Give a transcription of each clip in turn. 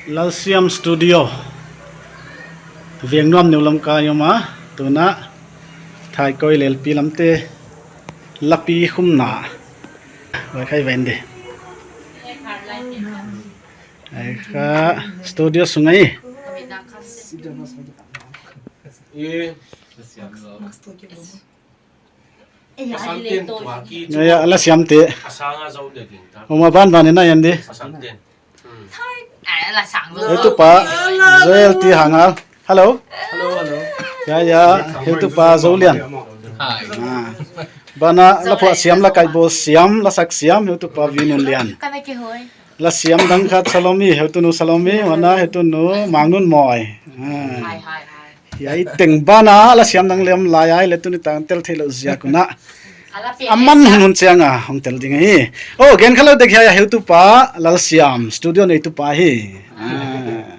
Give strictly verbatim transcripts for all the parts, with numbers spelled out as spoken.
Lalsiam Studio. Veng nuam neu lam ka i om a, tuna Thaikawi Lelpi lamte lapi khumna. Vai khai ven de. Ai kha studio sung ahi. Ia, la siamte. Homa banban in a en di. Heutupa Joel T Hangal. Hello. Hello, hello. Ia, ia, heutupa Zolian. Hi. Ah. Bana la phuah siam, la kaihbawl siam, la sak siam, heutupa Vinunlian. La siam dang khat Salomi, heutunu Salomi, huan a heutunu Mangnunmawi. Ah. Hi, hi, hi. Hiai teng bana la siam dang lem lai ai le tuni tang tel theilou ziak un a. A man hunhun chiang a hong tel ding hi. Oh, gen khalou dek hiai a heutupa Lalsiam, studio neitupa hi. Ah.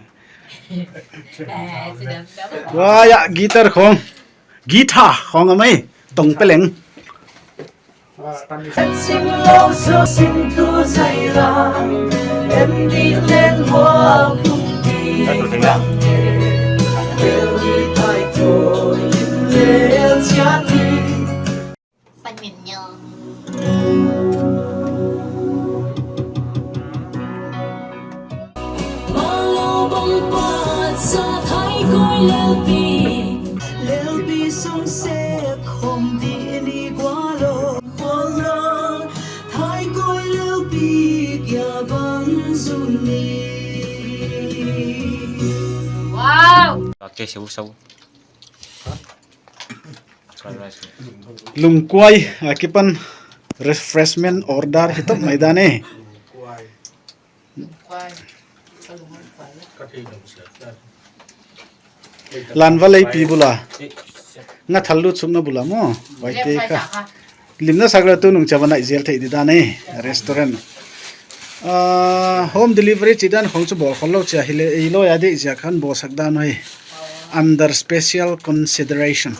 Huai a guitar khong. Guitar khong a mai. Tong peleng. Wow. Okay, siu, siu. Lungkuai, akipan refreshment order hi top mai dan e. Lanva leipi bula. Nga thallu chukna bula maw. Vai te kha. Limna sak leh tunung chauh va nai zel thei di dan e. Restaurant. Ah, home delivery chi dan khong chu bawl khollou chia hileh, ei lou a di ziak khan bawlsak dan hi. Under special consideration.